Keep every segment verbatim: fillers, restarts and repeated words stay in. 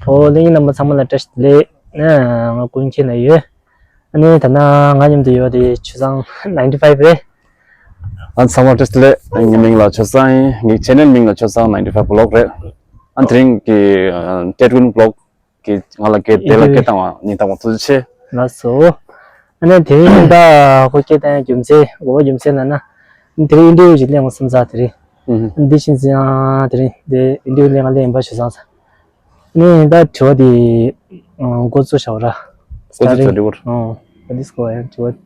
ཨོ་གླེང་མཁན་རྣམ་པ་ཚང་མ་ལ་བཀྲ་ཤིས་བདེ་ལེགས། ང་ཀུན་མཁྱེན་ལ་ཡོད། ཨ་ནི་ད་ནང་ང་མཉམ་དུ་ཡོད་དེ་ཆོས་བཟང་ninety five རེད། ཨ་ཚང་མ་བཀྲ་ཤིས་བདེ་ལེགས། ངའི་མིང་ལ་ཆོས་བཟང་ཡིན། ངའི་channel མིང་ལ་ཆོས་བཟང་ninety five vlog རེད། ཨ་དེ་རིང་གི་ཨ་སྐད་ཀུན་vlog གི་ང་ལ་སྐད་དེ་ལ་སྐད་བཏང་བ་སྙིང་ཐག་པ་ཐུགས་རྗེ་ཆེ། ལགས་སོ། ཨ་ནི་དེ་རིང་ད་ཁོ་སྐད་བཏང་ཡ་རྒྱུ་མཚན་དགོས་པ་རྒྱུ་མཚན་ལ་ན། དེ་རིང་interview ཞིག་གླེང་བ་བསམ་ས་དེ་རིང་། ཨུ་ཧུ། འདི་ཕྱིན་ཚེ་ཡང་དེ་རིང་དེ་interview གླེང་ང་གླེང་ཡིན་པ་ཞུ་བསམ་ས། ནི་ད་དྲི་བ་དེ་འགོ་ཚུགས་བྱ་བ་ར། འགོ་ཚུགས་བྱ་བ་རེད། ཨོ་ཨ་འདི་སྐོར་ཡང་དྲི་བ།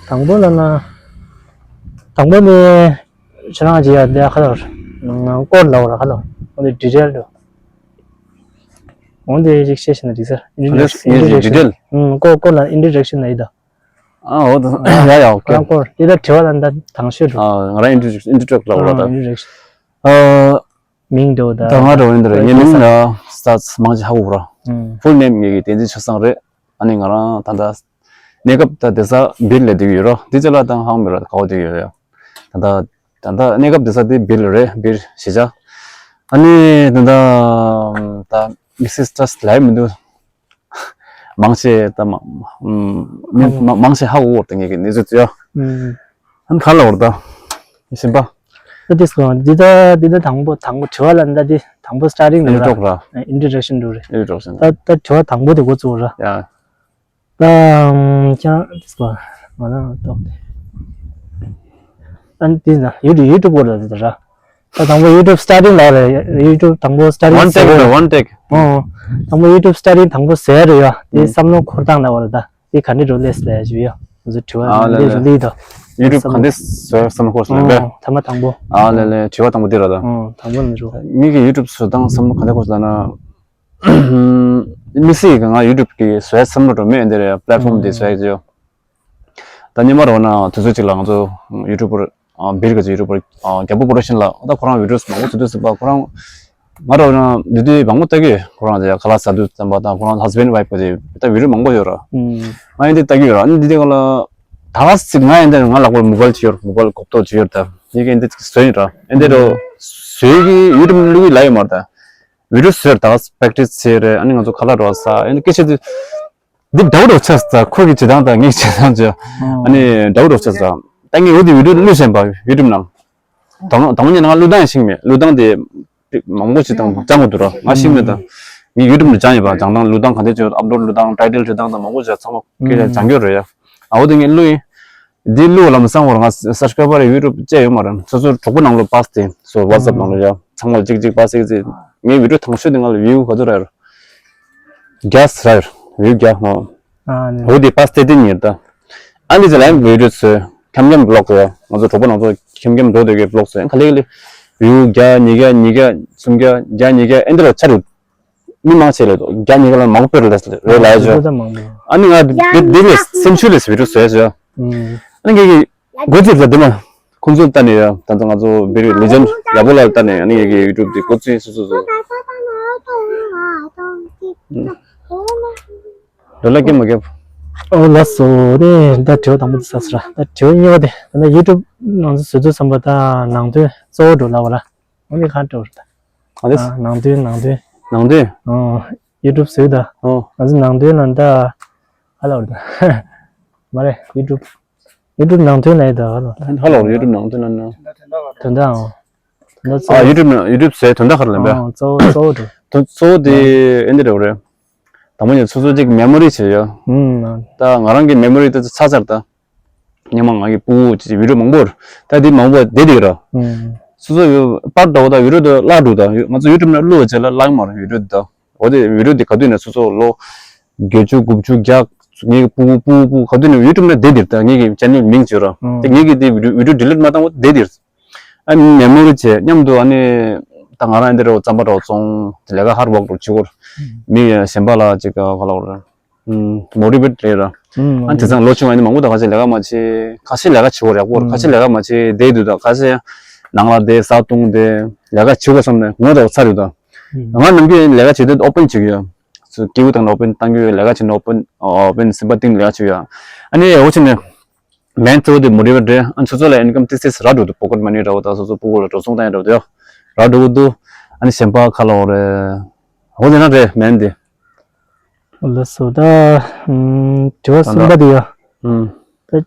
དང་པོ་ལ་ན། དང་པོ་ནི་ཁྱེད་རང་གི་ཡ་འདི་ཁ་ལོར་སྐོར་ལ་བ་ར་ཁ་ལོར་འོ་འདི་detail འགྲོ། འོ་འདི་རིགས་ཤེས་ཤེས་ན་འགྲིག་ས། introduction detail ཨུ་སྐོར་སྐོར་ལ་introduction ན་ཡི་ད། ཨ་འོ་ད་ཡ་ཡ་ཨོ་ཁེ། ཁོ་རང་སྐོར་དེ་ད་དྲི་བ་ལ་ད་དང་ཤོས་འགྲོ། ཨ་ང་རང་introduction introduction ལ་བ་ར་ད། introduction ཨ། མིང་འདྲ་བོ་ད། ད་ང་འདྲ་བོ་ཡིན་འདི་རེད། ངའི་མིང་ལ་སྟག་མང་ཆེ་ཧ་གོ་ར། ཧྥུལ་ནེམ་ངེད་ཀྱི་བསྟན་འཛིན་ཆོས་བཟང་རེད། ཨ་ནི་ང་རང་ད་ལྟ་གནས་སྐབས་ད་བསྡད་ས་སྦིར་ལ་བསྡད་ཀྱི་ཡོད་ར། འདི་ཅ་ལག་དང་ཧང་མི་ར་ག་བ་བསྡད་ཀྱི་ཡོད་ཡ། ད་ལྟ་ད་ལྟ་གནས་སྐབས་བསྡད་ས་དེ་སྦིར་ལ་རེད། སྦིར་གཞིས་ཆགས། ཨ་ནི་ད་ལྟ་ད་མི་སིས་ཏྲས་ལའི་མི་འདུག་མང་ཆེ་ད་མ་མི་མ་མང་ཆེ་ཧ་གོ་བར་ད་ངེད་ཀྱི་གནས་ཚུལ་ཚོ་ཡ། ཨ་ནི་ག་ལ་བར་ད་གཞན་པ། ད་དེ་སོང་འདི་ད་འདི་ད་དང་པོ་དང་པོ་དྲི་བ་ལ་ད་འདི་དང་པོ་starting ཨ་ནི་འགྲོ་ར། ཀྲོག་ར། introduction འགྲོ་རེད། ཨ་ནི་ཀྲོག་ཤན་ད། ད་ད་དྲི་བ་དང་པོ་དེ་འགོ་ཚུགས་ར། ཡ། ད་ཁྱང་དེ་སོང་ང་ལ་ཏོག་དེ། ཨ་ནི་དེ་ན་ཡུ་ཊུབ་ཡུ་ཊུབ་སྐོར་ལ་དེ་ད་ར། ད་དང་པོ་ཡུ་ཊུབ་starting ལ་རེད། ཡུ་ཊུབ་དང་པོ་starting one take ཟེར་རེད། One take ཨོ། དང་པོ་ཡུ་ཊུབ་starting དང་པོ་ཟེར་རེད་ཡ། དེ་བསམ་བློ་འཁོར་སྟངས་ལ་བ་རེད་ད། དེ་ག་འདྲ་འགྲོ་ལས་ལས་ཞུ་ཡ། ང་ཚོ་དྲི་བ་ཨ་ལེ་འདི་ལེ། རུ་ལི་ད། ཡུ་ཊུབ་ག་འདྲ་བཟོས་བསམ་བློ་འཁོར་སོང་ལེ། ཨོ་ཐ་མ་དང་པོ། ཨ་ལེ་ལེ་དྲི་བ་དང་པོ་འདི་ར་ད། ཨོ་དང་པོ་ནི་རུ། མི་གི་ཡུ་ཊུབ་བཟོ་སྟངས་བསམ་བློ་ག་འདྲ་འཁོར་སོང་ལབ་ན། མི་སྲིད་གི་ང་ཡུ་ཊུབ་གི་བཟོས་བསམ་བློ་འགྲོ་མེད་འདི་རེད། པ་ལེ་ཊི་ཕོམ་འདི་བཟོས་ཀྱི་ཡོད། ད་སྔོན་མ་རོ་ན་དུས་ཚོད་ཅིག་ལ་ང་ཚོ་ཡུ་ཊུབ་པར་ཨ་སྦིར་གི་ཡུ་ཊུབ་པར་ཨ་རྒྱལ་པོ་པོ་རོ་ཤན་ལ་ད་ཁོ་རང་བི་ཌིའོ་མང་པོ་བཟོ་དུས་ཟིན་པ་ཁོ་རང་ང་རོ་ན་འདི་དུས་མང་པོ་ལྟ་གི་ཡོད། ཁོ་རང་ཚོ་ཁ་ལག་ཟ་དུས་ཙམ་པ་དང་ཁོ་རང་ཧས་བྷེན་ཌི་ཝའིཕ་གི་ད་བི་ཌིའོ་མང་པོ་ཡོད་ར། ང་ཡིན་འདི་ལྟ་གི་ཡོད་ར། ཨ་ནི་འདི་དེ་ག་ལ་ད་ག་ཟིག་ང་ཡིན་འདི་ང་ལག་པར་མོ་བྷལ་ཅིག་ཡོད། མོ་བྷལ་གོག་ཏོ་ཅིག་ཡོད། ད་ཡི་གེ་འདི་ཅིག་བཟོས་ཡིན་ར། ཨེ་འདི་རོ་བཟོས་གི་ཡུ་ཊུབ་བླུག་གི་ལ་ཡོད་མ་ར། ད་བི་ཌིའོ་བཟོས་ར་ད་ག་པེག་ཊིས་བྱས་རེད། ཨ་ནི་ང་ཚོ་ཁ་ལག་རོ་ཟ་ཨེ་འདི་སྐད་ཆ་དུ། འདི་འདྲ་བོ་འདྲ་བོ་ཆགས་སོང་། ཁོ་གི་བྱེད་སྟངས་དང་ངའི་བྱེད་སྟངས་བྱས། ཨ་ནི་འདྲ་བོ་འདྲ་བོ་ཆགས་སོང་། ད་ངས་འོ་དེ་བི་ཌིའོ་བླུགས་བཞིན་པ་ཡུ་ཊུབ་ནང་། དང་དང་པོ་ཉིད་ནང་བླུགས་སྟངས་ཤེས་མེད། བླུགས་སྟངས་དེ་མང་པོ་ཞིག་དང་སྦྱང་དགོས་འདུག་ར། ང་ཤེས་མེད་ད། ངས་ཡུ་ཊུབ་ནང་སྦྱངས་ཡོད་པ། སྦྱང་སྟངས་བླུགས་སྟངས་ག་འདྲ་བྱས་ཡོད། ཨབ་ལོཌ་བླུགས་སྟངས་ཊའི་ཊལ་བྲིས་སྟངས་དང་མང་པོ་ཞིག་ཚང་མ་སྐད་ཆ་སྦྱང་གི་ཡོད་རེད་ཡ། ཨ་འོ་དེ་ངས་བླུགས་ཡིན། འདི་བླུགས་ལ་མི་སང་བར་ང་སབ་སི་ཀ་རའི་བར་ཡུ་ཊུབ་བཅས་ཡོད་མ་རེད། སོ་སོའི་གྲོགས་པོ་ནང་ལ་པཱ་སི་ཊི་དེ་སོ་ཝ་ཊི་སེབ་ནང་ལ་ཡ་ཚང་མ་ལ་གཅིག་གཅིག་པཱ་སི་ཊི་གཅིག་ངའི་བི་ཌིའོ་དང་ཤོས་དེ་ང་ལ་བིའུ་ག་ཚོད་རག་ཡོད། བརྒྱ་ཟེར་ར་ཡོད། བིའུ་བརྒྱ་ཧོ། ཨ་ནི། འོ་དེ་པཱ་སི་ཊི་དེ་ཉེར་ད། ཨ་ནི་ཅི་ལ་ཡང་བི་ཌིའོ་བཟོས་ཁྱམ་ཁྱམ་བི་ལོག་ཡ། ང་ཚོ་གྲོགས་པོ་ནང་ཚོ་ཁྱམ་ཁྱམ་འགྲོ་སྡོད་ཀྱི་བི་ལོག་བཟོས་ག་ལེ་ག་ལེ། བིའུ་བརྒྱ་ཉིས་བརྒྱ་ཉིས་བརྒྱ་སུམ་བརྒྱ་བརྒྱ་ཉིས་བརྒྱ་ཨེ་འདི་ལ་ཆ་རུ། མི་མང་ཆེ་ལས་དོ་རྒྱ་ཉི་ག་ལ་མང་པོ་རེད་ལས་རེད་ལ་ཡ་ཇོ། ཨ་ནི་ང་འདི་འདི་ལས་སེམས་ཤུགས་ལས་བི་ཌིའོ་བཟོས་ཇོ། ཨ་ནི་ངེད་ཀྱི་འགོ་ཚུགས་ལ་འདི་མ་ཁོང་ཚོ་ལྟ་ནས་ཡ། ད་ལྟ་ང་ཚོ་བེ་རི་ལི་ཇེན་ཡག་པོ་ལ་ལྟ་ནས་ཨ་ནི་ངེད་ཀྱི་ཡུ་ཊུབ་འདི་འགོ་ཚུགས་སོ་སོ་སོ། འདི་ལ་སྐྱེ་མ་སྐྱེ། ཨོ་ལགས་སོ། དེ་ད་དྲི་བ་དང་པོ་འདི་ཟ་ཟ་ར། ད་དྲི་བ་གཉིས་པ་དེ་ད་ལྟ་ཡུ་ཊུབ་ནང་ཚོ་བཟོས་དུས་བསམ་པ་ད་ནང་དོན་གཙོ་བོ་འགྲོ་ལ་བ་ར། འོ་ནི་གང་འགྲོ་ར་ད། གང་དེ། ཨ་ནང་དོན་ནང་དོན། ནང་དོན། ཨོ། ཡུ་ཊུབ་བཟོས་ད། ཨོ། ང་ཚོ་ནང་དོན་ལ་ད། ཧ་ལ་བར་ད། མ་རེད་ཡུ་ཊུབ། ཡུ་ཊུབ་ནང་དོན་ལ་ཡི་ད་ཧ་ལ་བར་ད། ཧ་ལ་བར་ཡུ་ཊུབ་ནང་དོན་ལ་ན། དོན་དག་ཨོ། དོན་དག་གཙོ་ཨ་བོ། ཡུ་ཊུབ་ནང་ཡུ་ཊུབ་བཟོས་དོན་དག་ག་རེ་ལབ་པས། ཨོ་གཙོ་བོ་གཙོ་བོ་འགྲོ། དོན་གཙོ་བོ་དེ་ཨེ་འདི་རེད་བ་རེད། དང་པོ་ཉིད་སོ་སོ་གཅིག་མེ་མོ་རི་བྱེད་ཡ། ཨུམ། ད་ང་རང་གི་མེ་མོ་རི་དེ་ཚ་ཚར་ད། སྔོན་མ་ང་གི་ཕྲུ་གུ་ཅིག་བི་ཌིའོ་མང་པོ་རེད། ད་དེ་མང་པོ་བསྡད་དེ་ར། ཨུམ། སོ་སོ་ཡོད་པར་འདྲ་བོ་ད་བི་ཌིའོ་དེ་བརླག་འགྲོ་ད། ང་ཚོ་ཡུ་ཊུབ་ནང་བླུགས་པ་བྱས་ལ་བརླག་མ་རེད་བི་ཌིའོ་དེ་ད། འོ་དེ་བི་ཌིའོ་དེ་ག་དུས་ནས་སོ་སོ་ལོ་བརྒྱད་ཅུ་དགུ་བཅུ་བརྒྱ་ངའི་ཕྲུ་གུ་ཕྲུ་གུ་ཕྲུ་གུ་ག་དུས་ནས་ཡུ་ཊུབ་ནང་བསྡད་དེ་ར། ད་ངེད་ཀྱི་ཆེ་ནལ་མིང་བརྗོད་ར། ཨུམ། དེ་ངེད་ཀྱི་དེ་བི་ཌིའོ་བི་ཌིའོ་ཌི་ལིཊ་མ་བཏང་བ་བསྡད་དེ་ར། ཨ་ནི་མེ་མོ་རི་བྱས་མཉམ་དུ་ཨ་ནི་ད་ང་རང་འདི་རུ་རྩམ་པ་འདྲ་བོ་བཙོང་དེ་ལས་ཀ་ཧར་ཝརཀ་འདྲ་བོ་བྱེད་དགོས། མི་གཞན་པ་ལ་ཅིག་ག་ལབ་དགོས་རེད། མོ་ཊི་ཝེཊ་རེད་ར། ཨ་ནི་དེང་སང་ལོ་ཆུང་བ་ཨ་ནི་མང་པོ་ད་ཁ་ཤས་ལས་ཀ་མ་བྱེད། ཁ་ཤས་ལས་ཀ་བྱེད་དགོས་རེད་ཡག་པོ་རེད། ཁ་ཤས་ལས་ཀ་མ་བྱེད་བསྡད་འདུག་ད་ཁ་ཤས་ནང་ལ་བསྡད་ཟ་བཏུང་བསྡད་ལས་ཀ་བྱེད་དགོས་བསམ་ནས་ངོ་ད་ཚར་ཡོད་ད། ང་ནམ་རྒྱུན་ལས་ཀ་བྱེད་དུས་ཨོ་པན་བྱེད་ཀྱི་ཡོད། སྐྱེས་བུ་དང་ཨོ་པན་བཏང་གི་ཡོད། ལས་ཀ་བྱེད་ན་ཨོ་པན་ཨོ་པན་སེམས་པ་གཏིང་ནས་ལས་ཀ་བྱེད་ཀྱི་ཡོད། ཨ་ནི་འོ་བྱས་ནས། མེན་གཙོ་བོ་དེ་མོ་ཊི་ཝེཊ་རེད། ཨ་ནི་སོ་སོ་ལ་ཨིན་ཀམ་ཏིག་ཏིག་རག་འགྲོ་འདུག་པོ་ཀེཊ་མ་ནི་འདྲ་བོ་དང་སོ་སོ་ཕྲུ་གུ་ལ་འགྲོ་སོང་བཏང་ཡ་འདྲ་བོ་དེ་རག་འགྲོ་གི་འདུག་ཨ་ནི་གཞན་པ་ཁ་ལོ་རེད། འོ་དེ་ན་རེད་མེན་དེ། ལགས་སོ། ད་ཨམ་དྲི་བ་གསུམ་པ་དེ་ཡོད། ཨུམ། ད་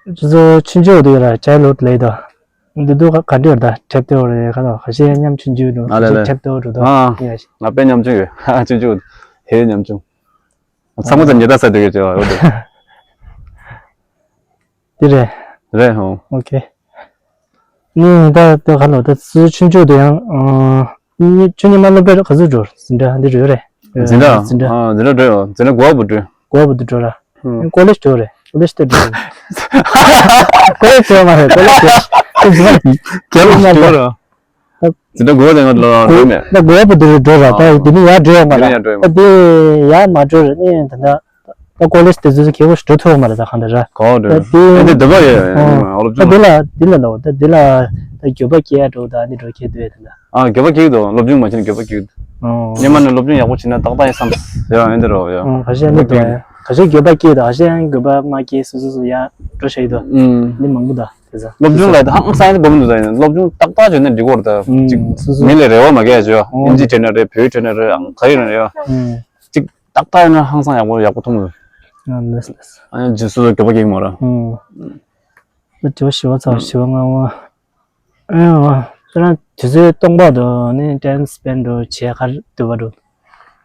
ཁྱོད་ཚོ་ཆུང་ཆུང་དུས་ལ་ཅའི་ལུད་ལེ་དང་། འདི་དུས་ག་འདྲ་ཡོད། ད་ཁྲེབ་ཏོ་རེད། ཁ་ལོ་ཁ་ཤས་མཉམ་ཆུང་ཆུང་དུ་ཨ་ལེ་ལེ། ཁྲེབ་ཏོ་འགྲོ་དོ། ཨ་ཡ་ཤི། ང་དཔེ་མཉམ་ཆུང་ཡོད། ཆུང་ཆུང་དེ་མཉམ་ཆུང་། ཚང་མ་ཚང་ཉེ་ད་ས་དུས་ཡོད་ཅེས་པ་འོ་དེ། འདི་རེད། རེད་ཧོ། ཨོ་ཁེ། ནི་ད་ལྟ་ག་ལོ་ད་སུ་ཆུང་ཆུང་དུ་ཡང་ཨ་ནི་ཆུང་ཉི་མ་སློབ་གྲྭ་ག་ཚོད་འགྲོ། འཛིན་གྲྭ་འདི་འགྲོ་རེད། འཛིན་གྲྭ། འཛིན་གྲྭ། ཨ་འཛིན་གྲྭ་འགྲོ་ཡོད། འཛིན་གྲྭ་དགུ་པ་བུ་འགྲོ། དགུ་པ་བུ་འགྲོ་ར། ཧུམ། ཀོ་ལེཇ་འགྲོ་རེད། ཀོ་ལེཇ་དེ་འགྲོ། ཀོ་ལེཇ་འགྲོ་མ་རེད། ཀོ་ལེཇ་འགྲོ། རྒྱལ་ལ་འགྲོ་ར། འཛིན་གྲྭ་དགུ་པ་དེ་ང་ལ་འགྲོ་མེད། ད་དགུ་པ་བུ་འགྲོ་ར་འགྲོ་ར། ད་དེ་ནི་ཡར་འགྲོ་ཡོད་མ་རེད། ཡར་འགྲོ་ཡོད་མ་རེད། ད་དེ་ཡར་མ་འགྲོ་རེད། ནི་ད་ད། ད་ཀོ་ལེཇ་དེ་ཚོ་སྐྱེ་བོ་ཞིག་འགྲོ་ཐུབ་པ་མ་རེད། ད་གང་ལྟར་ར། གོ་ད་འདྲ་དེ་ཨེ་འདི་འདི་པ་ཡོད་ཡོད། ཨོ། ཡོད་སློབ་ད་སྦྱོང་དེ་ལ་དེ་ལ་ལོ་ད་དེ་ལ་ད་འགྱོད་པ་སྐྱེ་ཡ་འགྲོ། ད་འདི་འགྲོ་ཁྱེད་འདོད་དེ་ལ། ཨ་འགྱོད་པ་སྐྱེ་གི་འདུག་སློབ་སྦྱོང་མ་བྱས་ན་འགྱོད་པ་སྐྱེ་གི་འདུག་ཨོ། སྔོན་མ་ནས་སློབ་སྦྱོང་ཡག་པོ་བྱས་ན་ཏག་ཏག་ཡིན་བསམ། ཡ་ཨེ་འདི་རོ་ཡ། ཨོ་ཁ་ཤས་འདི་འདུག་ཡ། ཁ་ཤས་འགྱོད་པ་སྐྱེ་འདུག་ཁ་ཤས་ཡང་འགྱོད་པ་མ་སྐྱེ་སོ་སོ་སོ་ཡ་འགྲོ་ཤེས་འདུག་ཨུམ། འདི་མང་པོ་འདུག་དེ་ཚོ། སློབ་སྦྱོང་ལ་ད་ཧང་སང་སྒོམ་འདུག་ད་ཡིན་སློབ་སྦྱོང་ཏག་ཏག་བྱས་ན་འགྲིག་གི་རེད། ད་ཨུམ། ཅིག་སོ་སོ་མི་ལ་རེ་བ་མ་བརྒལ་བྱས། ཨོ། ཨིན་ཇི་བྱས་ན་རེད། བོད་ཡིག་བྱས་ན་རེད། ཨང་ག་ཡིན་ན་རེད། ཨུམ། ཅིག་ཏག་ཏག་ཡིན་ན་ཧང་སང་ཡག་པོ་ཡག་པོ་མཐོང་གི་འདུག་ཨ་ལགས་ལགས། ཨ་ནི་རྗེས་སུ་འགྱོད་པ་སྐྱེ་གི་མ་རེད། ཨུམ། ད་དྲི་བ་བཞི་པ་ཚར། བཞི་པ་ལྔ་པ། ཨེ་ཨ་ཁྱེད་རང་དུས་ཚོད་སྟོང་པ་དུ་ནི་ཊའིམ་སི་པེན་ཌི་འགྲོ་བྱེད་ག་རེ་འདུག་པ་འགྲོ།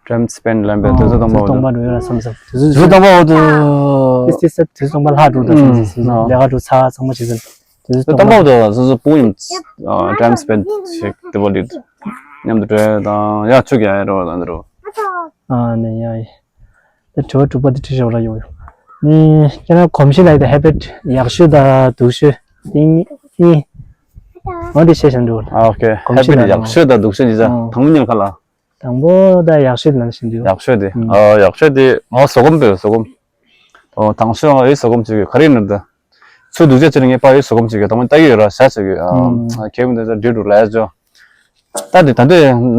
ཊའིམ་སི་པེན་ཌི་ལབ་པའི་དུས་ཚོད་སྟོང་པ་འོ་དུ། དུས་ཚོད་སྟོང་པ་འགྲོ་ཡོད་ལ་བསམ་བསམ་དུས་ཚོད་དུས་ཚོད་སྟོང་པ་འོ་དུ། ཏིས་ཏིས་ས་དུས་སྟོང་པ་ལྷག་འགྲོ་དུས་ཨུམ་སོང་ཟིན་ཟིན་ཨོ། ལས་ཀ་འགྲོ་ཚ་ཚང་མ་བྱེད་ཟིན། དུས་ཚོད་སྟོང་པ་འོ་དུ་སོ་སོ་སྤུ་གུ་ཡིན། ཊའིམ་སི་པེན་ཌི་ཞིག་དེ་པོ་ལིད་མཉམ་དུ་འགྲོ་དང་ཡ་ཆུ་རྒྱག་ཡ་རོ་དང་འདི་རོ། ཨ་ནི་ཡ་ཡི། ད་དྲི་བ་དྲུག་པ་དེ་དྲི་ཞོར་ལ་ཡོང་ཡོང་། ནི་ཁྱེད་རང་གོམས་གཤིས་ལ་ཡི་ད་ཧེ་བིཊ་ཡག་ཤོས་དང་སྡུག་ཤོས་དེ་གཉིས་གཉིས། འོ་དེ་བཤད་བཞག་འགྲོ། ཨ་ཨོ་ཁེ། གོམས་ཧེ་གཤིས་བིཊ་ལ་ཡག་ཤོས་དང་སྡུག་ཤོས་ཅི་ཟེར། ཨོ། དང་པོ་ཉིད་ཁ་ལ། དང་པོ་ད་ཡག་ཤོས་ལ་བཞིན་འདུག་ཡག་ཤོས་དེ། ཨ་ཡག་ཤོས་དེ་ང་བཟོད་སྒོམ་དཔེ་བཟོད་སྒོམ། ཨོ་དང་ཤོས་ང་ཡི་བཟོད་སྒོམ་བྱེད་དགོས་ག་རེ་ཡིན་ན་ད། ཚུར་སྡུག་ཅག་བྱས་ན་ངས་ཕར་ཡོད་བཟོད་སྒོམ་བྱེད་དགོས། དང་པོ་ལྟ་གི་ཡོད་ར་ཞག་བྱེད་དགོས། ཨ་ཁེ་མི་འདུག་ད་འགྲིག་འགྲོ་ལ་ཡ་ཅོ། ལྟ་དུས་ད་ལྟ་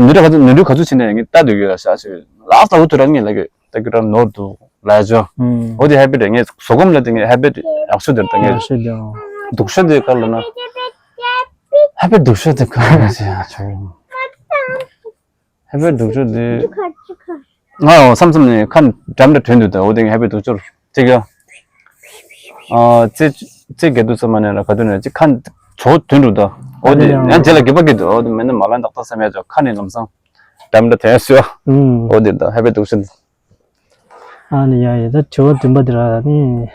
ནུས་འདྲ་ག་ཚོད་ནུས་འདྲ་ག་ཚོད་བྱས་ནས་ངས་ལྟ་དུས་ཡོད་ལ་ཤ་ཤི་ལགས་ལྟ་བུ་ཐུ་ར་ངས་ལ་གི་ལྟ་གི་ར་ནོར་འདུག་ལ་ཅོ། འོ་དེ་ཧེ་བིཊ་ངས་བཟོད་སྒོམ་ལ་དེ་ངས་ཧེ་བིཊ་ཡག་ཤོས་དེར་ད་ངས་ཡག་ཤོས་དེ། སྡུག་ཤོས་དེ་ག་ལ་ན། ཧེ་བིཊ་སྡུག་ཤོས་དེ་ག་ལ་ཟེར་ཡ་ཆོ། ཧེ་བིཊ་སྡུག་ཤོས་དེ། ང་འོ་བསམ་བསམ་ནས་ཁ་འགྲམ་འདྲ་དྲན་འདུག་ད་འོ་དེ་ངས་ཧེ་བིཊ་སྡུག་ཤོས་ཅིག་ཡ། ཨ་ཙི་ཙི་གེ་དུ་ཚོ་མ་ནས་ར་ག་དུ་ནས་ཅི་ཁ་ཚོ་དུན་རུ་ད། འོ་དེ་ཡང་རྗེས་ལ་དགེ་བ་གི་དུ་འོ་དེ་མེད་ན་མ་ལ་འདག་ད་སེམས་ཡ་ཅོ་ཁ་ནས་ལམ་སང་འགྲམ་འདྲ་དེ་སུ་ཡ། ཨུམ། འོ་དེ་ད་ཧེ་བིཊ་སྡུག་ཤོས། ཨ་ནི་ཡ་ཡ་ད་དྲི་བ་བདུན་པ་འདི་ར་ནི།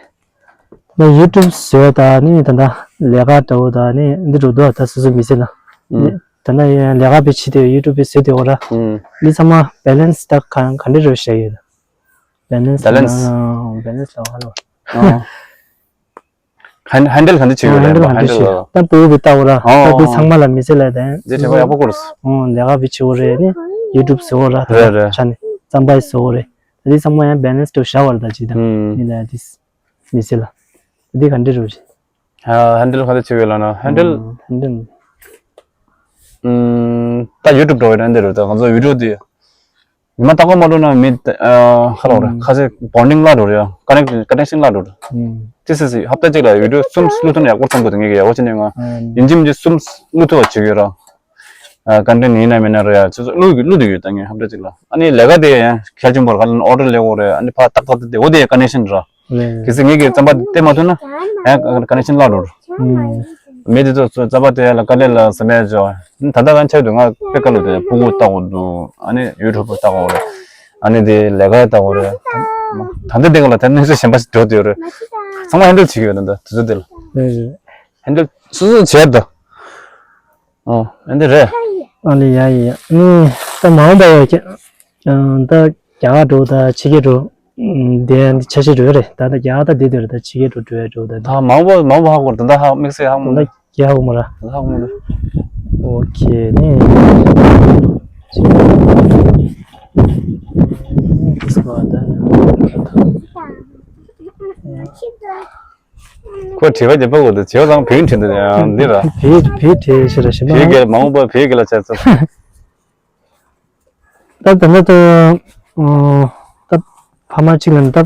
ད་ཡུ་ཊུབ་བཟོས་ད་ནི་ད་ད་ལས་ཀ་འདྲ་བོ་ད་ནི་འདི་རུ་འདུག་ད་སོ་སོ་མི་ཚེ་ལ། ཨུམ། ད་ད་ཡ་ལས་ཀ་བི་ཆི་དེ་ཡུ་ཊུབ་བི་བཟོས་དེ་འོ་ར། ཨུམ། འདི་ཚང་མ་བེ་ལེན་སི་ད་ག་ག་འདྲ་རུ་བྱས་ཡོད། བེ་ལེན་སི་བེ་ལེན་སི། ཨ་བེ་ལེན་སི་ལ་ཧ་ལོ། ཨ། ཧན་ཧན་ཌལ་ག་འདྲ་བྱེད་ཡོད་ལ་ཧན་ཌལ་ག་འདྲ་ཧན་ཌལ་བྱེད་ལ། ད་བུ་བི་ལྟ་འོ་ར། ཨོ། ད་འདི་ཚང་མ་ལ་མི་ཚེ་ལ་དེ། འདི་དྲན་པ་ཡག་པོ་བསྐུར། ཨོ་ལས་ཀ་བི་བྱེད་འོ་རེད་ནི། ཡུ་ཊུབ་བཟོ་འོ་ར་ད་རེད་རེད། ཆ་ནི་རྩམ་པ་ཡི་བཟོ་འོ་རེད། ད་འདི་ཚང་མ་ཡང་བེ་ལེན་སི་དུ་བཞག་བར་ད་ཅི་ད། ཨུམ། ནི་ད་འདི་མི་ཚེ་ལ། ད་འདི་ག་འདྲ་རུ་བྱེད། ཨ་ཧན་ཌལ་ག་འདྲ་བྱེད་ཡོད་ལ་ན་ཧན་ཌལ། ཨུམ། ཧན་ཌལ། ཨུམ། ད་ཡུ་ཊུབ་འགྲོ་བའི་ན་འདི་རུ་ད་ང་ཚོ་བི་ཌིའོ་འདི། ཉི་མ་ལྟག་པ་མ་འགྲོ་ན་མི་ཨ་ཁ་ལོ་རེད། ཁ་ཚེ་བོན་ཌིང་བརླག་འགྲོ་རེད། ཀ་ནེག་ཀ་ནེག་ཤན་བརླག་འགྲོ་རེད། ཏི་སི་སི་ཧབ་ཏ་གཅིག་ལ་བི་ཌིའོ་གསུམ་བླུག་ཐུབ་ན་ཡག་པོ་བསམ་གི་འདུག་ངས་ཀྱི་ཡག་པོ་བྱས་ནས་ང་ཡིན་གཅིག་མིན་གཅིག་གསུམ་བླུག་ཐུབ་པ་བྱེད་ཀྱི་ཡོད་ར། ཀ་ནེག་ཤན་ཡིན་ན་མིན་ན་རེད་ཡ་ཚོད་ཚོད་བླུག་བླུག་འདུག་ཡོད་ད་ངས་ཧབ་ཏ་གཅིག་ལ། ཨ་ནི་ལས་ཀ་དེ་ཡང་གལ་ཆེན་པོ་རེད། ག་ལ་ན་ཨོ་ཌར་ལས་འོ་རེད། ཨ་ནི་ཕ་ཏག་ཏག་དེ་འོ་དེ་ཀ་ནེག་ཤན་ར། གལ་སྲིད་ངེད་ཀྱི་རྩམ་པ་སྟེར་མ་ཐུབ་ན་ཡང་ཀ་ནེག་ཤན་བརླག་འགྲོ་རེད། མི་དེ་ཚོ་ཚོ་རྩམ་པ་སྟེར་ཡ་ལ་དཀའ་ལས་ལ་ཟ་མེད་ཅོ། ད་ལྟ་ང་ཆགས་དུས་ང་དཔེ་དཀའ་ལས་འདུག་སྤུ་གུ་ལྟ་དགོས་འདུག་ཨ་ནི་ཡུ་ཊུབ་ལྟ་དགོས་རེད། ཨ་ནི་དེ་ལས་ཀ་ལྟ་དགོས་རེད། ད་ལྟ་དེ་ག་ལ་དེ་གནས་ཚུལ་གཞན་པ་ཞིག་འགྲོ་བསྡད་ཡོད་རེད། ཚང་མ་ཧན་ཌལ་བྱེད་ཀྱི་ཡོད་ད་ད་དུས་ཚོད་དེ་ལ། ཧན་ཌལ་སོ་སོ་བྱས་ད། ཨོ། ཨ་འདི་རེད། ཨ་ལི་ཡ་ཡ་ཡ། ཨུམ། ད་མ་འོངས་པ་ཡ་ཁྱེད། ཨ་ད་རྒྱ་གར་འགྲོ་ད་ཕྱི་རྒྱལ་འགྲོ། ཨུམ། དེ་ཡང་འདི་འཆར་གཞི་འགྲོ་ཡ་རེད། ད་ད་རྒྱ་གར་ད་བསྡད་དེ་རེད། ད་ཕྱི་རྒྱལ་འགྲོ་འགྲོ་ཡ་འགྲོ་ད། ད་མ་འོངས་པ་མ་འོངས་པ་ཧ་གོ་རེད། ད་ད་ཧ་དམིགས་བསལ་ཧ་གོ་མ་རེད། ད་ད་ཧ་གོ་མ་རེད། ད་ད་ཧ་གོ་མ་རེད། ཨོ་ཁེ་ནི། ཁོ་དྲི་བ་རྒྱབ་པ་གོ་ད་བྱེ་བ་ཚང་བོད་ཡིག་འབྲི་འདུག་ཡང་འདི་ར། བོད་བོད་བྲིས་ཤི་ར་ཤི་མ། བོད་སྐད་མ་འོངས་པ་བོད་སྐད་ལ་བྱས་ཚར། ད་ད་ད་ད་ཨོ་ད་ཕ་མ་གཅིག་ལ་ད་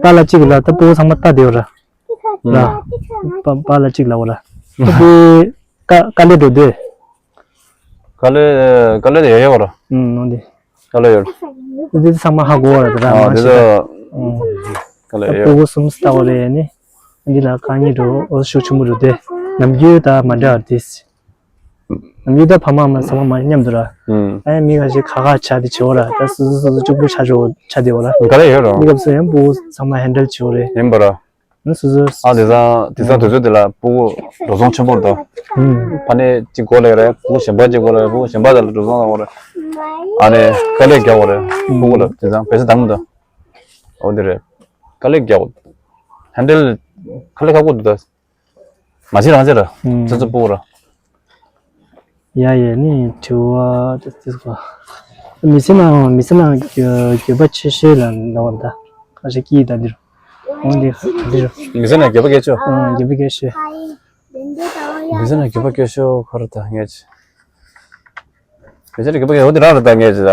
པཱ་ལགས་གཅིག་ལ་ད་སྤུ་གུ་ཚང་མ་ལྟ་བསྡད་ཡོད་ར། ར་པཱ་པཱ་ལགས་གཅིག་ལ་འོ་ར། ད་དེ་དཀའ་དཀའ་ལས་འགྲོ་དུས། དཀའ་ལས་དཀའ་ལས་དེ་ཡོད་ཡོད་ར། ཨུམ་ནོ་འདི། དཀའ་ལས་ཡོད། འདི་ཚང་མ་ཧ་གོ་བ་ར། ད་ཨ་མ་འདི་ཤེས་ད། ད་ཨུམ། དཀའ་ལས་ད་ཡོད། སྤུ་གུ་གསུམ་ལྟ་བ་རེད་ནི། འདི་ལ་དཀའ་ངལ་འགྲོ་འོ་ཤུགས་ཆེན་པོ་འགྲོ་དེ། ནམ་རྒྱུན་ད་མ་འདྲ་བ་དེ། ནམ་རྒྱུན་ད་ཕ་མ་མ་ཚང་མ་མ་མཉམ་དུ་ར། ཨུམ། ཨ་ཡ་མི་ཁ་ཤས་ཁ་ཁ་ཆ་དེ་བྱེད་འོ་ར། ད་སོ་སོ་སོ་སོ་གཅིག་པུ་ཆ་འགྲོ་ཆ་དེ་འོ་ར། དཀའ་ལས་ཡོད་ར། འདི་སྐབས་སུ་ཡང་སྤུ་གུ་ཚང་མ་ཧེན་ཌལ་བྱེད་འོ་རེད། ཡིན་པ་ར། ཨ་སོ་སོ། ཨ་དེ་ཚང་དེ་ཚང་དུས་ཚོད་དེ་ལ་སྤུ་གུ་འགྲོ་སོང་ཆེན་པོ་རེད་ད། ཨུམ། ཕ་ནས་གཅིག་སྒོ་ལས་རེད། སྤུ་གུ་གཞན་པ་གཅིག་སྒོ་ལས་རེད། སྤུ་གུ་གཞན་པ་དེ་ལ་འགྲོ་སོང་བཏང་དགོས་རེད། ཨ་ནས་དཀའ་ལས་རྒྱག་དགོས་རེད། སྤུ་གུ་ལ་དེ་ཚང་བེ་ས་དང་མི་འདུག་འོ་དེ་རེད། དཀའ་ལས་རྒྱག་དགོས། ཧན་ཌལ་དཀའ་ལས་ཁག་པོ་འདུག་ད། མ་བྱེད་རང་བྱེད་ར། ཨུམ། ཚོ་ཚོ་སྤུ་གུ་ར། ཡ་ཡ་ནི་དྲི་བ་དེ་དེ་གོ། མི་ཚེ་ནང་མི་ཚེ་ནང་འགྱོད་པ་ཆེ་ཤོས་ལ་འདང་བ་ད། ཁ་ཤས་ཀྱིས་ད་འདི་རུ། འོང་འདི་འདི་རུ། མི་ཚེ་ནང་འགྱོད་པ་སྐྱེ་ཆོག་ཨང་འགྱོད་པ་སྐྱེ་ཤོས། མི་ཚེ་ནང་འགྱོད་པ་སྐྱེ་ཤོས་ཁོ་ར་ད་ངས་ཅི། མི་ཚེ་ནང་འགྱོད་པ་སྐྱེ་འོ་དེ་རང་ར་ད་ངས་ཅི་ད།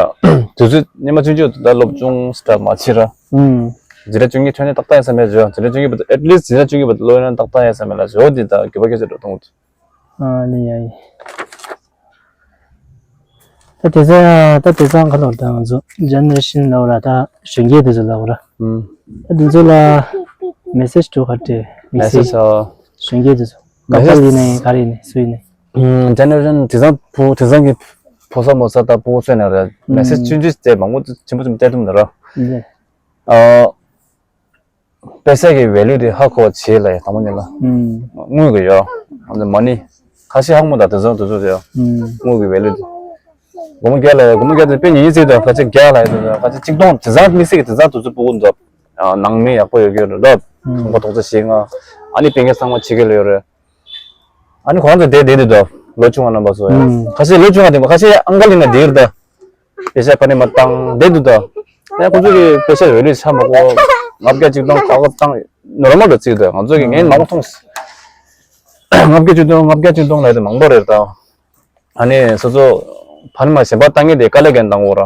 དུས་ཚོད་སྙེ་མ་ཆུང་ཆུང་ད་སློབ་ཆུང་སི་ཊར་མ་བྱེད་ར། ཨང་། འཛིན་གྲྭ་བཅུ་གཉིས་ཐོན་ནས་ཏག་ཏག་ཡིན་ས་མེད་ཅི། འཛིན་གྲྭ་བཅུ་གཉིས་བར་དུ་at least འཛིན་གྲྭ་བཅུ་གཉིས་བར་དུ་སློབ་ཡོན་ཏག་ཏག་ཡིན་ས་མེད་ལ་ཅི། འོ་དེ་ད་འགྱོད་པ་སྐྱེ་ཆོག་འགྲོ་གཏོང་། ཨ་ནི་ཡ་ཡི། ད་དེ་ཚོ་ད་དེ་ཚོ་ཁ་ལོར་ད་ང་ཚོ་ཇེ་ནེ་རེ་ཤན་ལབ་ར་ད་གཞོན་སྐྱེས་དེ་ཚོ་ལབ་ར། ཨུམ། ད་དེ་ཚོ་ལ་མེ་སེ་ཇི་འགྲོ་ག་དེ་དམིགས་བསལ་མེ་སེ་ཇི་ཨ། གཞོན་སྐྱེས་དེ་ཚོ་ཀ་པལ་ཡིན་ནའི་ག་རེ་ཡིན་ནའི་སུ་ཡིན་ནའི། ཨུམ། ཇེ་ནེ་རེ་ཤན་དེ་ཚང་བུ་དེ་ཚང་གི་ཕོ་གསར་མོ་གསར་ད་ཕྲུ་གུ་ཚོ་ནས་ར་མེ་སེ་ཇི་ཆུང་ཆུང་དེ་མང་པོ་ཆེན་པོ་ཆེན་པོ་སྟེར་ཐུབ་མ་ར། ཨ། པེ་ས་གི་ཝེ་ལུ་དེ་ཧ་གོ་བ་བྱེད་ལ་ཡ་དང་པོ་ཉིད་ལ། ཨུམ། དངུལ་གི་ཡོ། ཨ་ནི་མ་ནི། ཁ་ཤས་ཧ་གོ་མ་ད་དེ་ཚོ་དེ་ཚོ་དེ་ཡོ། ཨུམ། དངུལ་གི་ཝེ་ལུ་དེ། སྒོར་མོ་བརྒྱ་ལ་ཡ་སྒོར་མོ་བརྒྱ་དེ་དཔེ་ཉིན་ཉིན་བརྩིས་དང་ཁ་ཤས་བརྒྱ་ལ་ཡ་དེ་ཁ་ཤས་གཅིག་སྟོང་དེ་ཚང་དམིགས་བསལ་གི་དེ་ཚང་དུས་ཚོད་སྤུ་གུ་འདུག་ཨ་ནང་མི་ཡག་པོ་ཡོད་ཀྱི་ཡོད་རེད་ལབ། ཨུམ། ཁང་པ་ཐོག་ཚད་བཞི་ལྔ། ཨ་ནི་སྤུན་ཀྱག་ཚང་མ་ཕྱི་རྒྱལ་ལ་ཡོད་རེད། ཨ་ནི་ཁོ་རང་ཚོ་བསྡད་བསྡད་དུས་དང་ལོ་ཆུང་བ་རྣམ་པ་ཚོ་ཡང་། ཨུམ། ཁ་ཤས་ལོ་ཆུང་བ་དེ་ཁ་ཤས་ཨང་ཀལ་ཡིན་ན་བསྡད་ཡོད་རེད་ད། པེ་ཤ་ཕ་ནས་མ་བཏང་བསྡད་དུས་དང་། ཡང་ཁོ་ཚོ་གི་པེ་ཤ་ཝེ་ལུ་ཆ་མ་གོ། ལྔ་བརྒྱ་གཅིག་སྟོང་ཁ་ཁ་བཏང་ནོར་མལ་དུ་བརྩིས་དུས་ང་ཚོ་གི་ངས་མང་པོ་མཐོང་། ལྔ་བརྒྱ་གཅིག་སྟོང་ལྔ་བརྒྱ་གཅིག་སྟོང་ལབ་དེ་མང་པོ་རེད་ད། ཨ་ནི་སོ་སོ་ཕ་ནས་མ་གཞན་པ་བཏང་མཁན་དེ་དཀའ་ལས་རྒྱག་བཏང་གོ་ར།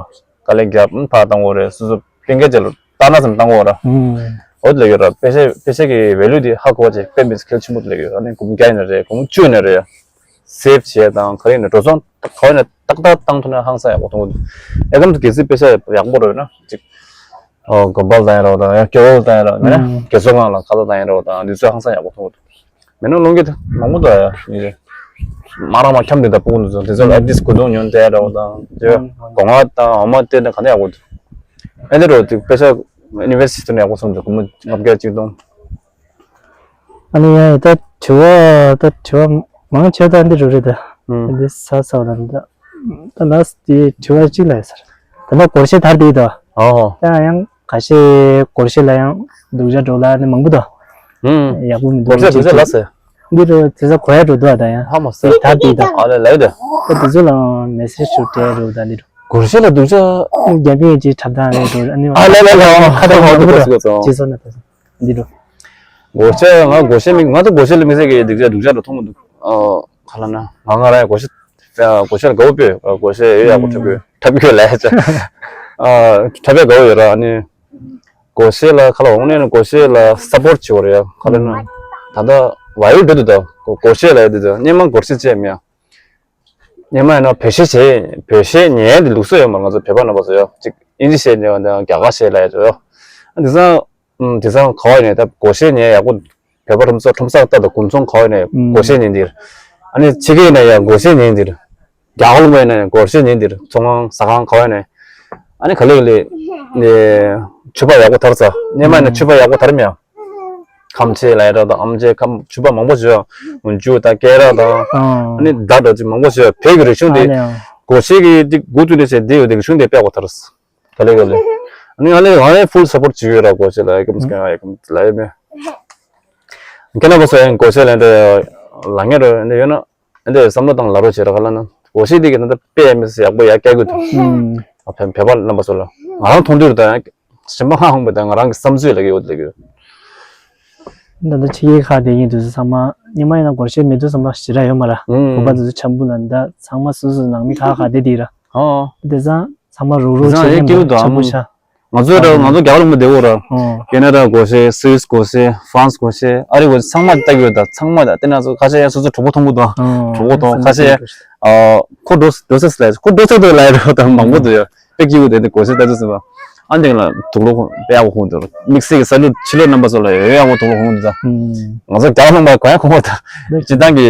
དཀའ་ལས་རྒྱག་ཕར་བཏང་གོ་རེད། སོ་སོ་སྤུན་ཀྱག་ཅིག་ལ་བཏང་ན་ཙམ་བཏང་གོ་ར། ཨུམ། འོ་དེ་ལ་ཡོད་ར། པེ་ཤ་པེ་ཤ་གི་ཝེ་ལུ་དེ་ཧ་གོ་བ་ཅིག་དཔེ་མི་སྲིད་གལ་ཆེན་པོ་དེ་ལ་ཡོད། ཨ་ནི་སྒོར་མོ་བརྒྱ་ཡིན་ན་རེད། སྒོར་མོ་བཅུ་ཡིན་ན་རེད། སེབ་བྱས་དང་ག་རེ་ཡིན་ན་འགྲོ་སོང་ག་བ་ཡིན་ན་ཏག་ཏག་བཏང་ཐུབ་ན་ཧང་སང་ཡག་པོ་མཐོང་གི་འདུག་ཨེ་ཀམ་དུ་གལ་སྲིད་པེ་ཤ་ཡག་པོ་རེད་ན་ཅིག་ཨོ་དགོན་པ་ལ་བཏང་ཡིན་རོགས་དང་ཡང་སྐྱོ་བོ་ལ་བཏང་ཡིན་རོགས་མེད་ན་ཨུམ། རྒན་གསོ་ཁང་ལ་ཁ་ལག་བཏང་ཡིན་རོགས་དང་འདི་ཚོ་ཧང་སང་ཡག་པོ་མཐོང་གི་འདུག་མེད་ན་སློང་གི་མང་པོ་འདུག་ཡ་ཡིན་རེད། མ་རང་མ་འཁྱམ་དེ་ད་སྤུ་གུ་འདི་ཚོ་དེ་ཚོ་ལ་ཨེ་ཊི་ལིསྟ་གོས་ཐུང་ཉོ་སྟེར་རོགས་དང་དེ་ཨུམ། སྒོ་ང་དང་འོ་མ་སྟེར་ན་ག་ནས་ཡག་པོ་འདུག་ཨེ་འདི་རོགས་དེ་པེ་ཤ་ཡུ་ནི་ཝར་སི་ཊི་ནས་ཡག་པོ་སོང་འདུག་སྒོར་མོ་ལྔ་བརྒྱ་གཅིག་སྟོང་། ཨ་ནི་ཡ་ད་དྲི་བ་ད་དྲི་བ་མང་ཆེ་ད་འདི་རུ་རེད་ད། ཨུམ། འདི་ས་ས་ལ་ད་ད་ལ་སི་དེ་དྲི་བ་གཅིག་ལ་ཡ་ཟེར། ད་ལ་སྒོར་གཞས་དར་དེ་ད། ཨོ། ད་ཡང་ཁ་ཤས་སྒོར་གཞས་ལ་ཡང་སྡུག་ཅག་འགྲོ་ལ་ནི་མང་པོ་ད། ཨུམ། ཡག་པོ་མི་འདུག་སྒོར་གཞས་སྡུག་ཅག་ལ་ཟེར། འདི་རུ་དེ་ཚོ་གོ་ཡ་འགྲོ་འདུག་ད་ཡང་། ཧ་མ་ཟེར། དར་དེ་ད། ཨ་ལ་ལ་ཡོད་ད། ད་དེ་ཚོ་ལ་མེ་སེ་ཇི་ཞུ་སྤྲད་རུ་ད་འདི་རུ། སྒོར་གཞས་ལ་སྡུག་ཅག་རྒྱ་མིའི་ཅིག་འཁྲབ་སྟངས་རེད་འགྲོ་ཨ་ནི། ཨ་ལ་ལ་ལ་ཁ་ཐོག་ཁ་ཐོག་ཁ་ཐོག་ཅི་སོང་ན་ད་འདི་འགྲོ། སྒོར་གཞས་ང་སྒོར་གཞས་མི་ང་ཚོ་སྒོར་གཞས་ལ་མི་ཟེར་གི་སྡུག་ཅག་སྡུག་ཅག་ལ་མཐོང་མི་འདུག་ཨ་ག་ལ་ན་ང་ང་རང་ཡང་སྒོར་གཞས་སྒོར་གཞས་ལ་དགའ་བོ་དཔེ་སྒོར་གཞས་ཡོད་ཡག་པོ་འཁྲབ་གི་འཁྲབ་གི་ལས་ཅ་ཨ་འཁྲབ་པའི་དགའ་བོ་ཡོད་ར་ཨ་ནི་སྒོར་གཞས་ལ་ཁ་ལ་འོང་ནས་ནི་སྒོར་གཞས་ལ་སབ་པོར་ཊི་བྱེད་དགོས་རེད་ཡ་ག་ལ་ན་ད་ལྟ་བ་ཡོལ་འགྲོ་འདུག་ད་སྒོར་གཞས་ལ་ཡོད་འདུག་ད་སྙན་མ་སྒོར་གཞས་བྱས་མེད་ཡ། སྙན་མ་ཡིན་ན་བོད་གཞས་བྱས་བོད་གཞས་ཉན་དེ་ལུགས་སྲོལ་ཡོད་མ་རེད། ང་ཚོ་བོད་པ་རྣམ་པ་ཚོ་ཡོད་ཅིག་ཨིན་ཇི་གཞས་ཉན་པ་དང་རྒྱ་གར་གཞས་ལ་ཡོད་ཡོད། དེང་སང་དེང་སང་ག་བ་ཡིན་ནའི་ད་སྒོར་གཞས་ཉན་ཡག་པོ་བོད་པ་ཁྲོམ་ས་ཁྲོམ་ས་ལྟ་དང་དགུན་ཚོང་ག་བ་ཡིན་ནའི་སྒོར་གཞས་ཉན་འདིར་ཨ་ནི་ཕྱི་རྒྱལ་ཡིན་ན་ཡང་སྒོར་གཞས་ཉན་འདིར་རྒྱ་གར་ལུང་པ་ཡིན་ན་ཡང་སྒོར་གཞས་ཉན་འདིར་ཚོང་ཁང་ཟ་ཁང་ག་བ་ཡིན་ནའི་ཨ་ནི་ག་ལེ་ག་ལེ་ནས་ཕྱུ་པ་ཡག་པོ་དར་ཚ་སྙན་མ་ཡིན་ན་ཕྱུ་པ་ཡག་པོ་དར་མེད་ཨ། ཁམས་ཆེ་ལ་ཡ་འདྲ་དང་ཨམ་ཆེ་ཁམས་ཕྱུ་པ་མང་པོ་བྱོས་ཨ། འཇུ་དང་སྐེ་རགས་དང་ཨ་ནི་མདའ་འདྲ་ཅིག་མང་པོ་བྱོས་བོད་ཀྱི་རིག་གཞུང་དེ་སྒོ་ཕྱེ་གི་ཏིག་དགུ་ཏུ་ནས་བྱས་དེ་ཡོད་དེ་རིག་གཞུང་དེ་དཔེ་གོ་ཐར་ག་ལེ་ག་ལེ། ཨ་ནི་ང་ལས་ང་ལས་ཕུལ་སབ་པོར་བྱེད་ཡོད་ར་སྒོ་ཕྱེ་ལ་ཡ་ཀམ་སྐད་ང་ཡ་ཀམ་ལ་ཡ་མེ། ཁྱེད་རྣམ་པ་ཚོ་ཡང་སྒོ་ཕྱེ་ལ་འདྲ་ལ་ངེ་རོ་འདྲ་ཡོད་ན། ཨ་འདི་བསམ་བློ་བཏང་ལ་རོགས་བྱེད་ར་ག་ལ་ན་འོ་ཤི་འདི་གི་ན་ད་དཔེ་མི་སྲིད་ཡག་པོ་ཡག་སྐྱག་གི་འདུག་ཨ་བེ་བེ་བ་རྣམ་པ་ཚོ་ལ་ང་རང་མཐོང་དུས་ད་ཡང་ཞིམ་པ་ཧ་ཧོང་པ་ད་ང་རང་གི་བསམ་ཚུལ་ལ་གི་ཡོད་ལ་གི་ཡོད། ད་ལྟ་ཕྱི་རྒྱལ་ཁག་དེ་ཡིན་དུས་ཚང་མ་ཉི་མ་ཡིན་ན་སྒོར་གཞས་མེད་དུས་ཚང་མ་ཞེ་དྲག་ཡོད་མ་ར་བོད་པ་དེ་ཚོ་འཆམ་པོ་ལ་ད་ཚང་མ་སོ་སོ་ནང་མི་ཁག་ཁག་དེ་དེ་ར་ཨོ་དེ་ཚང་ཚང་མ་རུག་རུག་ཚང་བྱེད་ཡག་མཁན་སྐྱིད་པོ་འདུག་འཆམ་པོ་ཨ་ཤ། ང་ཚོ་ར་ང་ཚོ་རྒྱ་གར་ལུང་པ་བསྡད་ཡོད་ར། ཨོ། ཁེ་ན་ཌ་སྒོར་གཞས། སུད་སི་སྒོར་གཞས། ཧྥ་རན་སི་སྒོར་གཞས། ཨ་རི་སྒོར་གཞས། ཚང་མ་ལྟ་གི་ཡོད་ད། ཚང་མ་ད་དེ་ན་ཚོ་ཁ་ཤས་ཡང་སོ་སོ་གྲོགས་པོ་མཐོང་གི་འདུག་ཨོ། གྲོགས་པོ་མཐོང་། ཁ་ཤས་ཡང་ཨ་ཁོ་འགྲོ་འགྲོ་ས་ལ་ཁོ་འགྲོ་ས་འདུག་ལ་ར་ད་མང་པོ་འདུག་ཡ། དཔེ་སྐྱིད་པོ་དེ་འདི་སྒོར་གཞས་ལྟ་དུས་ཙམ་པ། ཨ་འདི་ལ་དུག་ལོག་དཔེ་ཡག་པོ་ཁུག་འདུག་དམིགས་བསལ་གྱི་ས་ལུ་ཕྱི་ལོགས་རྣམ་པ་ཚོ་ལ་ཡོད་ཡག་པོ་དུག་ལོག་ཁུག་འདུག་ད། ང་ཚོ་རྒྱ་གར་ལུང་པ་གང་ཡང་ཁུག་མ་ཐག་སྤྱིར་བཏང་གི་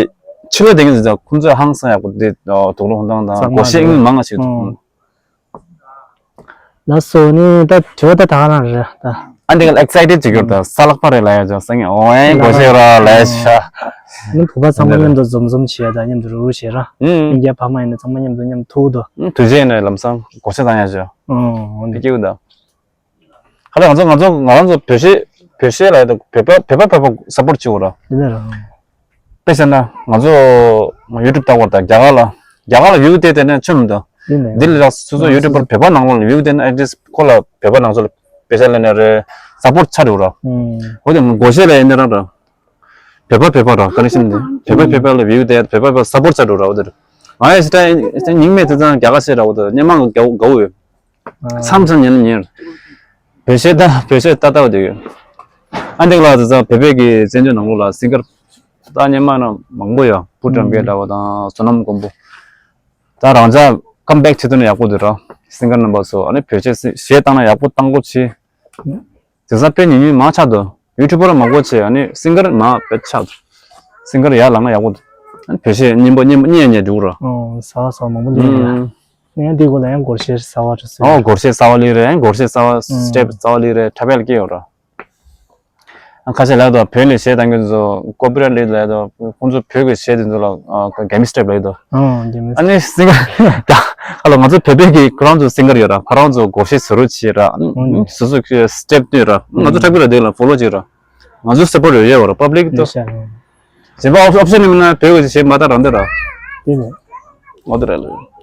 ཕྱི་ལོགས་དེ་གི་ཁོང་ཚོས་ཧང་སང་ཡག་པོ་དེ་དུག་ལོག་ཁུག་སྟངས་དང་སྒོར་གཞས་ཨིན་མང་ང་ཞིག་འདུག་ལགས་སོ། ནི་ད་དྲི་བ་ད་ད་ག་རང་རེད་ད། ཨ་འདི་ག་ལ་ཨེག་སའི་ཊེཌ་ཅིག་ཡོད་ད། ས་ལྷག་པ་རེད་ལ་ཡ་ཅག་སང་ངས་ཨོ་ཨེ་སྒོར་གཞས་ར་ལ་ཡ་ཤ། ནི་བུ་པ་ཚང་མ་མཉམ་དུ་འཛོམས་འཛོམས་བྱེད་ཡ་ད། མཉམ་དུ་རུ་རུ་བྱེད་ར། ཨུམ། སྙིང་རྗེ། ཕ་མ་ཡིན་ན་ཚང་མ་མཉམ་དུ་མཉམ་ཐུག་དོ། ཨུམ། དུས་ཆེན་ནས་ལམ་སང་སྒོར་གཞས་བཏང་ཡ་ཅག་ཨོ་ཨོ་འདི་ནི་སྐྱིད་པོ་ད། ཁ་ལ་ང་ཚོ་ང་ཚོ་ང་རང་ཚོ་བོད་གཞས་བོད་གཞས་ལ་ཡ་ད་བོད་པ་བོད་པ་བོད་པ་སབ་པོར་བྱེད་དགོས་ར། འདི་ནས་ར། དཔེ་བཤད་ན་ང་ཚོ་ཡུ་ཊུབ་ལྟ་བར་དང་རྒྱ་གར་ལ་རྒྱ་གར་ལ་བིའུ་དེ་དེ་ནས་ཆོད་མི་འདུག་འདི་ལས་ལ་སོ་སོ་ཡུ་ཊུབ་པར་བོད་པ་ནང་ལོགས་ལ་བིའུ་དེ་ན་ཨེ་ཊི་ལིསཊ་ཁོ་ལ་བོད་པ་ནང་ཚོ་ལ་དཔེ་ཆ་ལེན་ནས་རེད། སབ་པོར་ཆགས་འགྲོ་ར། འོ་དེ་སྒོར་གཞས་ལ་ཡིན་ན་རང་ར། བོད་པ་བོད་པ་ར་ཀ་ནེག་ཤན་དེ་བོད་པ་བོད་པ་ལ་བིའུ་དེ་བོད་པ་བོད་པ་སབ་པོར་ཆགས་འགྲོ་ར། འོ་དེ་ར་ང་ཡི་སི་ཊ་སྙིང་མེད་དེ་ཚང་རྒྱ་གར་གཞས་ར། འོ་དེ་སྙན་མ་དགའ་དགའ་བོ་ཡོད། མཚམས་མཚམས་ཉན་ཉན། བོད་གཞས་ལྟ་བོད་གཞས་ལྟ་ལྟ་བ་དེ་ཡོད། ཨ་འདི་ལ་དེ་ཚ་བོད་པའི་གི་བཙན་བྱོལ་ནང་ལོགས་ལ་སིང་གར་ད་སྙན་མ་ན་མང་པོ་ཡོད། བུ་དྲང་པའི་འདྲ་བ་དང་བསོད་ནམས་མགོན་པོ། ད་རང་ཅག་ཀམ་བེག་བྱེད་ཐུབ་ན་ཡག་པོ་འདུག་ར། སིང་གར་རྣམ་པ་ཚོ་ཨ་ནི་བོད་གཞས་གཞས་བཏང་ན་ཡག་པོ་བཏང་དགོས་ཆེ། དེང་སང་དཔེ་ཉུང་ཉུང་མང་ཆགས་འདུག་ཡུ་ཊུབ་པར་མང་པོ་བྱས། ཨ་ནི་སིང་གར་མང་དཔེ་ཆགས་འདུག་སིང་གར་ཡར་ལངས་ན་ཡག་པོ་འདུག་ཨ་ནི་བོད་གཞས་སྙན་པོ་སྙན་པོ་སྙན་སྙན་འདུག་ར། ཨོ་ཟ་བ་ཟ་བ་མང་པོ་ལེན་ཡ། ཨུམ། ནས་འདི་གོ་ལ་ཡང་སྒོར་གཞས་གསར་བ་འདྲ་སོ། ཨོ་སྒོར་གཞས་གསར་བ་ལི་རེད། སྒོར་གཞས་གསར་བ་སི་ཊེབ་གསར་བ་ལི་རེད། ཁྲ་བལ་སྐྱེ་ཡོད་ར། ཨ་ཁ་ཤས་ལབ་དོ་བོད་ལ་གཞས་བཏང་མཁན་ཚོ་ཀོ་པི་རའིཊ་ལབ་དོ། ཁོང་ཚོ་བོད་ཀྱི་གཞས་དེ་ཚོ་ལ་ཨ་གེམ་སི་ཊེབ་ལབ་དོ། ཨོ་གེམ་སི་ཊེབ། ཨ་ནི་སིང་གར་ད་ཨ་ལོ་ང་ཚོ་བོད་པའི་གི་ཁོ་རང་ཚོ་སིང་གར་ཡོད་ར། ཁོ་རང་ཚོ་སྒོར་གཞས་བཟོ་རོགས་བྱེད་ར། ཨོ་ནི་སོ་སོ་གི་སི་ཊེབ་བཏོན་ར། ང་ཚོ་ཁྲ་བལ་ལ་དེ་ལ་ཕོ་ལོ་བྱེད་ར། ང་ཚོ་སབ་པོར་ཡོད་ཡོད་ར། པབ་ལིག་ཏུ་ཡོད་ཤག་གཞན་པ་ཨོབ་ཨོབ་ཤན་ནི་མིན་ན་བོད་ཀྱི་གཞས་མ་ད་རང་དེ་ར། དེ་ནས་ཨོ་དེ་ར་ལ།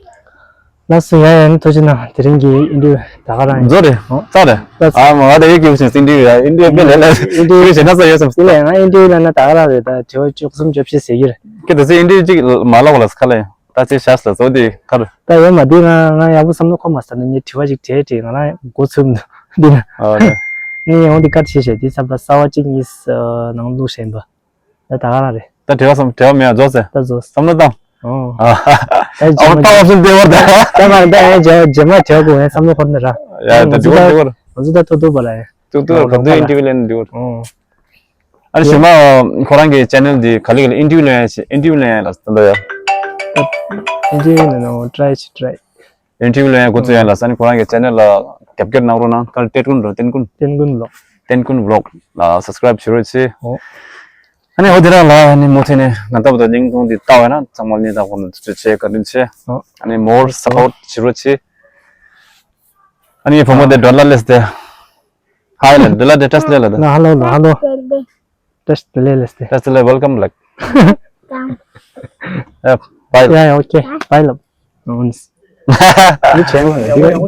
ལགས་སོ། ཡ་ཡ་ནི་ཐུགས་རྗེ་གནང་། དེ་རིང་གི་ཨིན་ཊར་བིའུ་ད་ག་རང་ཡིན། མཛོ་རེད། ཨོ་ཙག་རེད། ལགས་སོ། ཨ་མ་ད་ཡོད་ཀྱི་ཡོད་ཤིང་སིན་ཊར་བིའུ་ཡ་ཨིན་ཊར་བིའུ་དཔེ་ལས་ལས་ཨིན་ཊར་བིའུ་བྱེད་ན་ས་ཡོད་སམ། དེ་ལས་ང་ཨིན་ཊར་བིའུ་ལབ་ན་ད་ག་རང་རེད། ད་དྲི་བ་བཅུ་གསུམ་བཅོ་བཞི་ཟེར་གྱི་རེད། ཁྱེད་དེ་ཚོ་ཨིན་ཊར་བིའུ་གཅིག་མ་ལབ་གོ་ལ་ཁ་ལ་ཡ། ད་ཅི་ཤ་ལ་བཟོ་དེ་ཁར། ད་ཡོད་མ་དེ་ང་ང་ཡག་པོ་བསམ་བློ་འཁོར་མ་ཟ་ནས་ངས་དྲི་བ་ཅིག་དྲིས་དྲིས་ང་རང་མགོ་ཚོས་མི་འདུག་འདི་ན། ཨ་ནི། ངས་ཡང་འདི་ཀ་བྱེད་བྱེད་དེ་ས་པ་ས་བ་གཅིག་གཉིས་ནང་བླུགས་བཞིན་པ། ད་ད་ག་རང་རེད། ད་དྲི་བ་བསམ་དྲི་བ་མེད་ཡ་རྫོགས་ཟེར། ད་རྫོགས། བསམ་བློ་བཏང་། ཨོ། ཨ། ད་རྗེས་མ་ཨོ་ད་བསམ་བློ་བཏང་བར་ད། ད་མ་ད་ཡང་རྗེས་མ་དྲི་བ་གོ་ངས་བསམ་བློ་འཁོར་ནི་ར། ཡ་ད་དྲི་བ་དྲི་བ། ང་ཚོ་ད་ཐུག་ཐུག་པ་ལ་ཡ། ཐུག་ཐུག་ག་དུས་ཨིན་ཊར་བིའུ་ལེན་དྲི་བ། ཨོ། ཨ་ནི་གཞན་མ་ཁོ་རང་གི་ཅེ་ནལ་འདི་ག་ལེ་ག་ལེ་ཨིན་ཊར་བིའུ་ལེན་ཡ་ཞིག་ཨིན་ཊར་བིའུ་ལེན་ཡ་ལ་ད་ལྟ་ཡ། ཨིན་ཊར་བིའུ་ལེན་ནོ་ཊི་རའི་ཅིག་ཊི་རའི། ཨིན་ཊར་བིའུ་ལེན་ཡ་འགོ་བཙུགས་ཡ་ལ་ས་ནི་ཁོ་རང་གི་ཅེ་ནལ་ལ་རྒྱབ་སྐྱོར་གནང་རོགས་གནང་། ག་ལེ་ཏན་ཀུན་རོ་ཏན་ཀུན། ཏན་ཀུན་བི་ལོག་ཏན་ཀུན་བི་ལོག་ལ་སབ་སི་ཀ་རའིབ་བྱེད་རོགས་བྱེད། ཨོ། ཨ་ནི་འོ་དེ་རང་ལ་ཨ་ནི་མུ་མཐུད་ནས་ང་ལྟ་བུ་དང་ལིང་ཐོང་འདི་ལྟ་བས་ན་ཚང་མ་ལིང་ཐང་ཁོ་ན་ཚུད་ཆེ་བཀའ་དྲིན་ཆེ། ཨོ། ཨ་ནི་མོར་སབ་པོར་བྱེད་རོགས་བྱེད། ཨ་ནི་བུ་མོ་དེ་ཌོ་ལར་ལེས་ཏེ། ཧའི་ལ་ཌོ་ལར་དེ་ཏྲས་ལེ་ལ་ད། ན་ཧ་ལོ་ལ་ཧ་ལོ། ཏྲས་ལེ་ལེས་ཏེ། ཏྲས་ལེ་ཝེལ་ཀམ་ལགས། ཡ་བའི། ཡ་ཡ་ཨོ་ཀེ་བའི་ལབ། ཨོ་ནི། འདི་བྱས་མ་རེད།